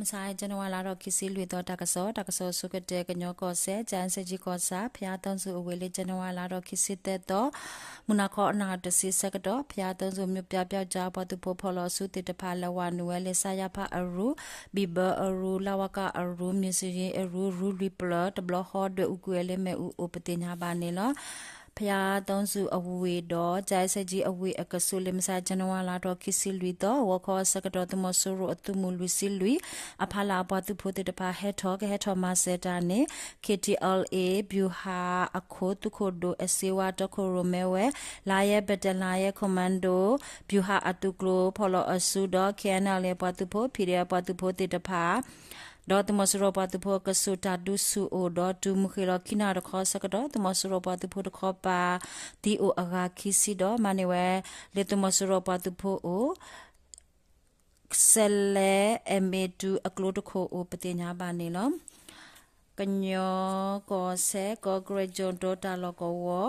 မဆါ ဇန်နဝါလါထီၣ်ခံဆံလွံၢ်သီ တၢ်ကစီၣ်, တၢ်ကစီၣ်ဆိကတၢၢ် ကညီကီၢ်စဲၣ် ကၠဲစ့ကၠံကီၢ်ဆၣ် ဖၠါသီစူၤအဝ့ၢ်လၢ ဇန်နဝါလါထီၣ်ခံဆံသၢသီ မုၢ်နၤခီအနၣ်ရံၣ်တဆံဆၢကတီၢ် ဖၠါသီစူၤ မြို့ပြပျောက်ကျား အပှၤသုးဖိဖီၣ်လီၤအစုသ့ၣ်တဖၣ် လဲၤဝးနုာ်ဝဲလၢ စရဖ အရူ, ဘံၣ်ဘၢအရူ, လဝက အရူ, မံၤစယ့အရူ, ရူလွံၢ်ပျၢၤ တဘျီဃီ ဒွဲၣ်အူကွံာ်ဝဲလၢမ့ၣ်အူအိၣ် ပသ့ၣ်ညါဘၣ်န့ၣ်လီၤ. ဖၠါသီစူၤအဝ့ၢ်ဒီး ကၠဲစ့ကၠံအဝ့ၢ်အကဆူး လၢမဆါ ဇန်နဝါလါထီၣ်ခံဆံလွံၢ်သီ ဂီၤခီအဆၢကတီၢ် သုးမီၤစိရိၤအသုးမုၢ်လွံၢ်ဆံလွံၢ် အဖီလာ်အပှၤသုးဖိသ့ၣ်တဖၣ် ဟဲထီၣ်ကဟဲထီၣ်မၤစၢၤတၢ်န့ၣ် ခ့ထံအလ်အ့ ဗျူဟာအခိၣ် သုးခိၣ်ဒိၣ်အစ့ဝါ တီခိၣ်ရိၣ်မဲဝဲ လါယဲ battalion လါယဲ commando ဗျူဟာအသုးကျိၤ ဖီၣ်လီၤအစုဒီး ခ့ၣ်အဲၣ်အလ်အ့ အပှၤသုးဖိ ဖံးဒဲး အပှၤသုးဖိသ့ၣ်တဖၣ် ဒီးသုးမီၤစိရိၤပှၤသုးဖိအကဆူး တၢ်ဒုးဆူၣ်အိၣ်ဒီး တုၤမုၢ်ဃ့ၢ်လီၤခံနၣ်ရံၣ်တခီအဆၢကတီၢ် သုးမီၤစိရိၤပှၤသုးဖိတခီပၤ သံအိၣ်အဂၤခံဆံဒီး မၤန့ၢ်ဝဲလၢသုးမီၤစိရိၤပှၤသုးဖိအအိၣ် စဲးလဲ အမ့ၢ်တုၤအကျိတခိၣ်အိၣ် ပသ့ၣ်ညါဘၣ်န့ၣ်လီၤ. ကညီကီၢ်စဲၣ် ကီၢ်ကရ့ၣ် ကၠိၣ်ဒိတၢ်လီၢ်ကဝီၤ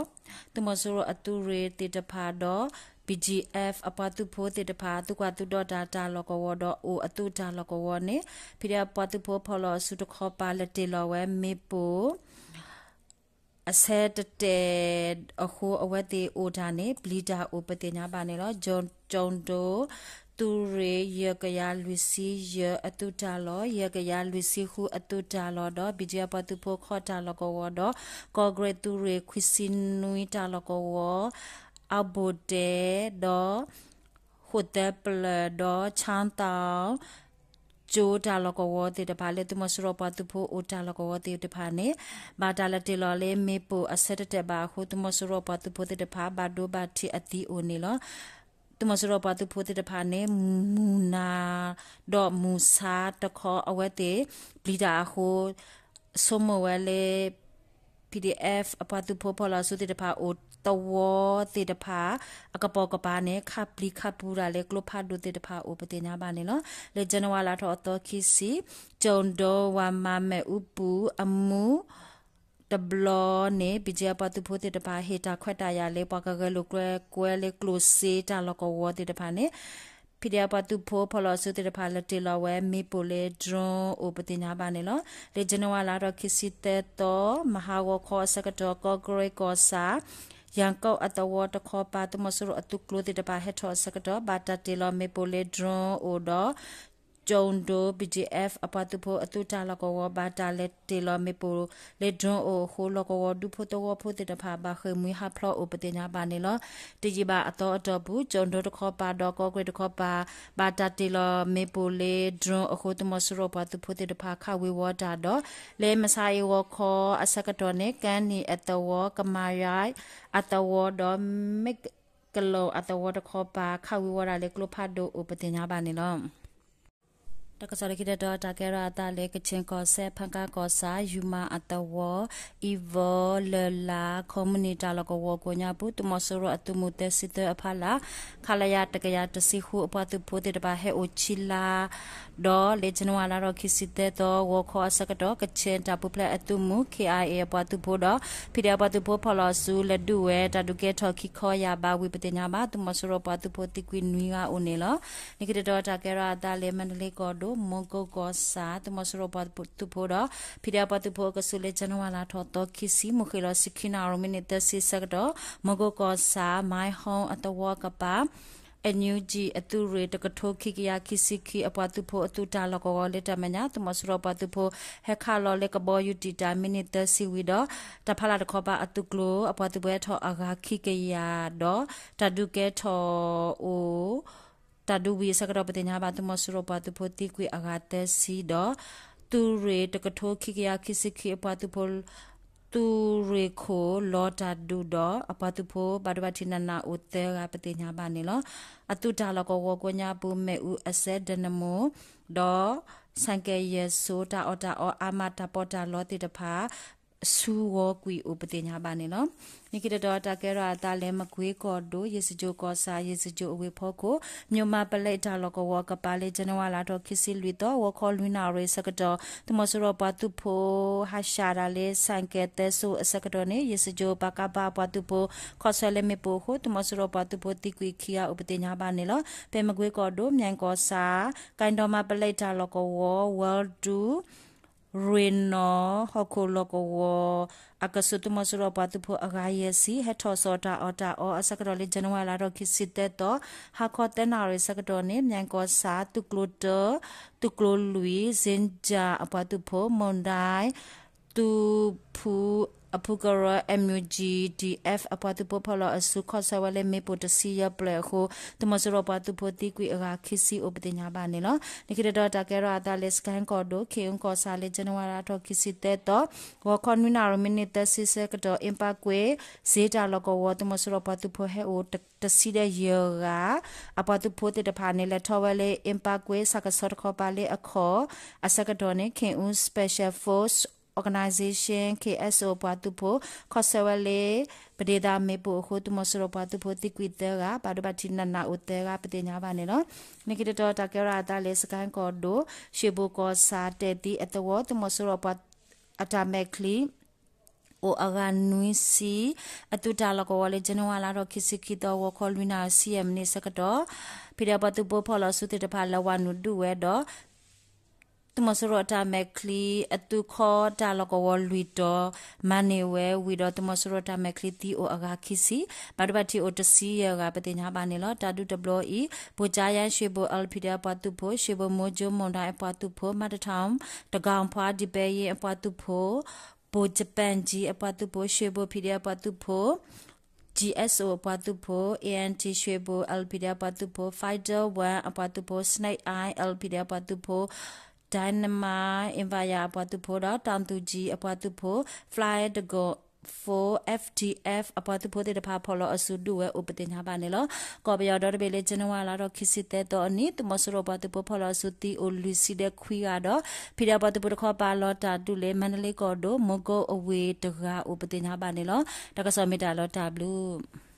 သုးမီၤစိရိၤအသုးရ့ၣ်သ့ၣ်တဖၣ်ဒီး BGF အပှၤသုးဖိသ့ၣ်တဖၣ် သုးကွၢ်သုးဒီးတၢ်တၢ်လီၢ်ကဝီၤဒီး အိၣ်အသုးတၢ်လီၢ်ကဝီၤန့ၣ် ဖံးဒဲး အပှၤသုးဖိဖီၣ်လီၤအစုတခီပၤ လဲၤတ့ၢ်လီၤဝဲမ့ၣ်ပိၢ် အဆၢတတဲာ်အဃိ အဝဲသ့ၣ်အိၣ်တၢ်န့ၣ် ပျံၤတၢ်အိၣ် ပသ့ၣ်ညါဘၣ်န့ၣ်လီၤ. ကၠိၣ်ဒိ သုးရ့ၣ် ယဲၢ်ကယၤလွံၢ်ဆံယဲၢ် အသုးတၢ်လီၢ် ယဲၢ်ကယၤလွံၢ်ဆံဃု အသုးတၢ်လီၢ်ဒီး BGF ပှၤသုးဖိခီတၢ်လီၢ်ကဝီၤဒီး ကီၢ်ကရ့ၣ်သုးရ့ၣ် ခွံဆံနွံတၢ်လီၢ်ကဝီၤ အဘူးတဲဒီး ဃိၣ်သၢပျၢၤဒီး ဆၣ်သီ ကၠိတၢ်လီၢ်ကဝီၤသ့ၣ်တဖၣ် လၢသုးမီၤစိရိၤပှၤသုးဖိအိၣ်တၢ်လီၢ်ကဝီၤသ့ၣ်တဖၣ်န့ၣ် ဘၣ်တၢ်လဲၤတ့ၢ်လီၤလၢမ့ၣ်ပိၢ်အဆၢတတဲာ်ဘၣ်အဃိ သုးမီၤစိရိၤပှၤသုးဖိသ့ၣ်တဖၣ် ဘၣ်ဒိဘၣ်ထံးအသံအိၣ်န့ၣ်လီၤ. သုးမီၤစိရိၤပှၤသုးဖိသ့ၣ်တဖၣ်န့ၣ် မုၢ်နၤဒီးမုၢ်ဆါတခီ အဝဲသ့ၣ်ပျံၤတၢ်အဃိ ဆိကမိၣ်ဝဲလၢ PDF အပှၤသုးဖိဖီၣ်လီၤအစုသ့ၣ်တဖၣ်အိၣ်သဝီသ့ၣ်တဖၣ် အကပိာ်ကပၤန့ၣ် ခးပျံၤခးပူၤတၢ်လၢကျိဖးဒိၣ်သ့ၣ်တဖၣ်အိၣ် ပသ့ၣ်ညါဘၣ်န့ၣ်လီၤ. လၢ ဇန်နဝါလါထီၣ်အသီခံဆံ ကၠိၣ်ဒိ ဝၤမၤ မ့ၣ်အူပူၤအမူး တဘျီန့ၣ် BGF ပှၤသုးဖိသ့ၣ်တဖၣ် ဟ့ၣ်တၢ်ခွဲးတၢ်ယာ်လၢ ပှၤကဂဲၤလိာ်ကွဲကွဲလၢကျိၣ်စ့တၢ်လီၢ်ကဝီၤသ့ၣ်တဖၣ်န့ၣ် PDF ပှၤသုးဖိဖီၣ်လီၤအစုသ့ၣ်တဖၣ် လဲၤတ့ၢ်လီၤဝဲမ့ၣ်ပိၢ်လၢ drone အိၣ် ပသ့ၣ်ညါဘၣ်န့ၣ်လီၤ. လၢ ဇန်နဝါလါထီၣ်ခံဆံသၢသီ မဟါဂီၤခီအဆၢကတီၢ် ကီၢ်ကရ့ၣ်ကီၢ်ဆၣ် ယၣ်ကိၣ်အသဝီတခီပၤ သုးမီၤစိရိၤအသုးကျိၤသ့ၣ်တဖၣ် ဟဲထီၣ်အဆၢကတီၢ် ဘၣ်တၢ်တ့ၢ်လီၤမ့ၣ်ပိၢ်လၢ drone အိၣ်ဒီး ကၠိၣ်ဒိ BGF အပှၤသုးဖိအသုးတၢ်လီၢ်ကဝီၤ ဘၣ်တၢ်လဲၤတ့ၢ်လီၤမ့ၣ်ပိၢ်လၢ drone အိၣ်အဃိ လီၢ်ကဝီၤဒူဖိသဝီဖိသ့ၣ်တဖၣ် ဘၣ်ဃ့ၢ်မှံဟးဖျိးအိၣ် ပသ့ၣ်ညါဘၣ်န့ၣ်လီၤ. တယံာ်ဘၣ်အသီအတီၢ်ပူၤ ကၠိၣ်ဒိတခီပၤဒီး ကီၢ်ကရ့ၣ်တခီပၤ ဘၣ်တၢ်တ့ၢ်လီၤမ့ၣ်ပိၢ်လၢ drone အဃိ သုးမီၤစိရိၤပှၤသုးဖိသ့ၣ်တဖၣ် ခးဝ့ၤဝီၤတၢ်ဒီး လၢမဆါအံၤဂီၤခီအဆၢကတီၢ်န့ၣ် ကၢနံၣ်အသဝီ ကမၤယါအသဝီဒီး မ့ၢ်ကလိာ်အသဝီတခီပၤ ခးဝ့ၤဝီၤတၢ်လၢကျိဖးဒိၣ်အိၣ် ပသ့ၣ်ညါဘၣ်န့ၣ်လီၤ. တၢ်ကစီၣ်လၢခံတတီၤ တၢ်ကဲထီၣ်အသးလၢ ကခၠ့ၣ်ကီၢ်စဲၣ် ဖၣ်ကၣ်ကီၢ်ဆၣ် ယူမၤအသဝီ အံၤဝီလၢ်လါ ခီမုၢ်နံၤတၢ်လီၢ်ကဝီၤကိးညါပူၤ သုးမီၤစိရိၤအသုးမုၢ်သၢဆံသၢအဖီလာ် ခလရ တကယၤတဆံဃု အပှၤသုးဖိသ့ၣ်တဖၣ် ဟဲအိၣ်ဆံလါ ဒီးလၢ ဇန်နဝါလါထီၣ်ခံဆံသၢသီ ဂီၤခီအဆၢကတီၢ် ကခၠ့ၣ်တၢ်ပူၤဖျဲးအသုးမုၢ် ခ့ၣ်အါအ့ၣ် အပှၤသုးဖိဒီး ဖံးဒဲးအပှၤသုးဖိဖီၣ်လီၤအစု လဲၤဒုးဝဲတၢ်ဒုးကဲထီၣ်ခံခီယၢ်ဘးဝံၤ ပသ့ၣ်ညါဘၣ် သုးမီၤစိရိၤပှၤသုးဖိသံကွံာ်နွံဂၤအိၣ်န့ၣ်လီၤ. လၢခံတတီၤ တၢ်ကဲထီၣ်အသးလၢ မါဒလ့ကီၢ်ဒိၣ် မူကိၣ်ကီၢ်ဆၣ် သုးမီၤစိရိၤပှၤသုးဖိဒီး ဖံးဒဲးအပှၤသုးဖိအကဆူးလၢ ဇန်နဝါလါထီၣ်သီခံဆံ မုၢ်ဃ့ၢ်လီၤဆံခံနၣ်ရံၣ် မံးနံးသၢဆံဆၢကတီၢ် မူကိၣ်ကီၢ်ဆၣ် မါဟီအသဝီကပၤ NUG အသုးရ့ၣ် တကထိခံကယၤခံဆံခံ အပှၤသုးဖိအသုးတၢ်လီၢ်ကဝီၤလၢတၢ်မဲာ်ညါ သုးမီၤစိရိၤပှၤသုးဖိ ဟဲခးလီၤလၢကဘီယူၤတံာ်တာ် မံးနံးသၢဆံဝံၤဒီး တၢ်ဖီလာ်တခီပၤအသုးကျိၤ အပှၤသုးဖိဟဲထီၣ်အဂၤခံကယၤဒီး တၢ်ဒုးကဲထီၣ်အိၣ် တၢ်ဒုးဝံၤအဆၢကတီၢ် ပသ့ၣ်ညါဘၣ် သုးမီၤစိရိၤပှၤသုးဖိသံကွံာ်အဂၤသၢဆံဒီး သုးရ့ၣ်တကထိခံကယၤခံဆံခံ အပှၤသုးဖိ သုးရ့ၣ်ခိၣ်လီၤတၢ်ဒုးဒီး အပှၤသုးဖိဘၣ်ဒိဘၣ်ထံးနးနးအိၣ်သၢဂၤ ပသ့ၣ်ညါဘၣ်န့ၣ်လီၤ. အသုးတၢ်လီၢ်ကဝီၤကိးညါပူၤ မ့ၣ်အူအစဲး ဒဲနမိၣ် ဒီး ဆၣ်ကဲယဲၢ်စိ တၢ်အီၣ်တၢ်အီအါမး တၢ်ပီးတၢ်လီသ့ၣ်တဖၣ် ဆူဂီၤကွံာ်အိၣ်ပသ့ၣ်ညါဘၣ်န့ၣ်လီၤ. လၢခံတတီၤတၢ်ကဲထီၣ်အသးလၢ မကွ့ကီၢ်ဒိၣ် ယ့ၣ်စကြိၣ်ကီၢ်ဆၣ် ယ့ၣ်စကြိၣ်အဝ့ၢ်ဖီခိၣ် မၠိၣ်မၤပလဲတၢ်လီၢ်ကဝီၤအကပၤလၢ ကၠနဝါလါထီၣ်ခံဆံလွံၢ်သီ ဂီၤခီလွံၢ်နၣ်ရံၣ်အဆၢကတီၢ် သုးမီၤစိရိၤပှၤသုးဖိ ဟးဆှဲးတၢ်လၢ ဆိုင်ကယ်သဲစိအဆၢကတီၢ်န့ၣ် ယ့ၣ်စကြိၣ် ပကဖ အပှၤသုးဖိ ခီဆၢလၢမ့ၣ်ပိၢ်အဃိ သုးမီၤစိရိၤပှၤသုးဖိသံကွံာ်ခံဂၤအိၣ်ပသ့ၣ်ညါဘၣ်န့ၣ်လီၤ. ဖဲမကွ့ကီၢ်ဒိၣ် မၠဲၣ်ကီၢ်ဆၣ် ကၣ်ဒိၣ်မၤပလဲတၢ်လီၢ်ကဝီၤ ဝဲဒူ ရ့ၣ်နီၣ် ဟီၣ်ခိၣ်လီၢ်ကဝီၤ အကဆူး သုးမီၤစိရိၤပှၤသုးဖိအဂၤယဲၢ်ဆံ ဟဲထီၣ်စိာ်တၢ်အီၣ်တၢ်အီအဆၢကတီၢ်လၢ ကၠနဝါလါထီၣ်ခံဆံသၢသီ ဟါခီသၢနၣ်ရံၣ်အဆၢကတီၢ်န့ၣ် မၠဲၣ်ကီၢ်ဆၣ် သုးကျိၤတၢ သုးကျိၤလွံၢ် စ့ကၠၣ်အပှၤသုးဖိ မုၢ်ဒၢၣ် သုးဖူ အဖုကရၢ MUG DF အပှၤသုးဖိဖီၣ်လီၤအစု ခီဆၢဝဲလၢမ့ၣ်ပိၢ်တဆံယဲၢ်ဖျၢၣ်အဃိ သုးမီၤစိရိၤပှၤသုးဖိသံကွံာ်အဂၤခံဆံအိၣ်ပသ့ၣ်ညါဘၣ်န့ၣ်လီၤ. လၢခံတတီၤတၢ်ကဲထီၣ်အသးလၢ စကဲၣ်ကီၢ်ဒိၣ် ခ့ၣ်အူကီၢ်ဆၣ်လၢ ကၠနဝါလါထီၣ်ခံဆံသၢသီ ဂီၤခီနွံနၣ်ရံၣ်မံးနံးသၢဆံဆၢကတီၢ် အ့ပၣ်ကွ့ၣ် စ့တၢ်လီၢ်ကဝီၤ သုးမီၤစိရိၤပှၤသုးဖိဟဲအိၣ်တဆံဒီးယဲၢ်ဂၤ အပှၤသုးဖိသ့ၣ်တဖၣ်န့ၣ် လဲၤထီၣ်ဝဲလၢ အ့ပၣ်ကွ့ၣ် ဆၣ်ကဆီတခီပၤလၢအခီၣ် အဆၢကတီၢ်န့ၣ် ခ့ၣ်အူ Special Force Organization KSO အပှၤသုးဖိ ခီဆၢဝဲလၢ ပဒ့သးမ့ၣ်ပိၢ်အဃိ သုးမီၤစိရိၤပှၤသုးဖိသံကွံာ်သၢဂၤ ဘၣ်ဒိဘၣ်ထံးနးနးအိၣ်သၢဂၤပသ့ၣ်ညါဘၣ်န့ၣ်လီၤ. လၢခံတတီၤတၢ်ကဲထီၣ်အသးလၢ စကဲၣ်ကီၢ်ဒိၣ် ရှ့ဘိၣ်ကီၢ်ဆၣ်တဲာ်သံအသဝီ သုးမီၤစိရိၤပှၤ အတၢ်မဲာ်ချံ အိၣ်အဂၤနွံဆံ အသုးတၢ်လီၢ်ကဝီၤလၢ ကၠနဝါလါထီၣ်ခံဆံခံသီ ဂီၤခီလွံၢ်နၣ်ရံၣ်ဆံယဲၢ်မံးနံးအဆၢကတီၢ် ဖံးဒဲးပှၤသုးဖိဖီၣ်လီၤအစုသ့ၣ်တဖၣ် လဲၤဝးနုာ်ဒုးဝဲဒီး သုးမီၤစိရိၤအတၢ်မဲာ်ချံ အသုးခီတၢ်လီၢ်ကဝီၤလွံၢ်တီၤ မၤန့ၢ်ဝဲဝံၤဒီး သုးမီၤစိရိၤတၢ်မဲာ်ချံသံအိၣ်အဂၤခံဆံ ဘၣ်ဒိဘၣ်ထံးအိၣ်တဆံယဲၢ်ဂၤပသ့ၣ်ညါဘၣ်န့ၣ်လီၤ. တၢ်ဒုးတဘျီအံၤ ဘိၣ်ကၠါယါ ရှ့ဘိၣ် LPD အပှၤသုးဖိ ရှ့ဘိၣ် မိကၠိ မုၢ်ဒၢၣ်အပှၤသုးဖိ မၤတထီၣ် တကီၢ်ဖး ဒံဘဲယ့အပှၤသုးဖိ ဘိၣ်ကပၣ်ကၠံအပှၤသုးဖိ ရှ့ဘိၣ် ဖံးဒဲးအပှၤသုးဖိ GSO အပှၤသုးဖိ ANT ရှ့ဘိၣ် LPD အပှၤသုးဖိ Fighter One အပှၤသုးဖိ Snake Eye LPD အပှၤသုးဖိ Dynamite Empire အပှၤသုးဖိဒီး တၢ်သူၣ်ကၠံအပှၤသုးဖိ Fly တကီၢ်ဖိ FDF အပှၤသုးဖိသ့ၣ်တဖၣ် ဖီၣ်လီၤအစုဒုးဝဲအိၣ်ပသ့ၣ်ညါဘၣ်န့ၣ်လီၤ. ကီၢ်ပယီၤဒီတဘ့ၣ်လၢ ကၠနဝါလါထီၣ်ခံဆံသၢသီအနံၤ သုးမီၤစိရိၤပှၤသုးဖိဖီၣ်လီၤအစုသံအိၣ်လွံၢ်ဆံဒီးခွံဂၤဒီး ဖံးဒဲးပှၤသုးဖိတခီပၤလီၤတၢ်ဒုးလၢ မါဒလ့ကီၢ်ဒိၣ်မူကိအဝ့ၢ်တဂၤအိၣ်ပသ့ၣ်ညါဘၣ်န့ၣ်လီၤ. တၢ်ကစီၣ်မ့ၢ်တၢ်လီၤတၢ်ဘျုး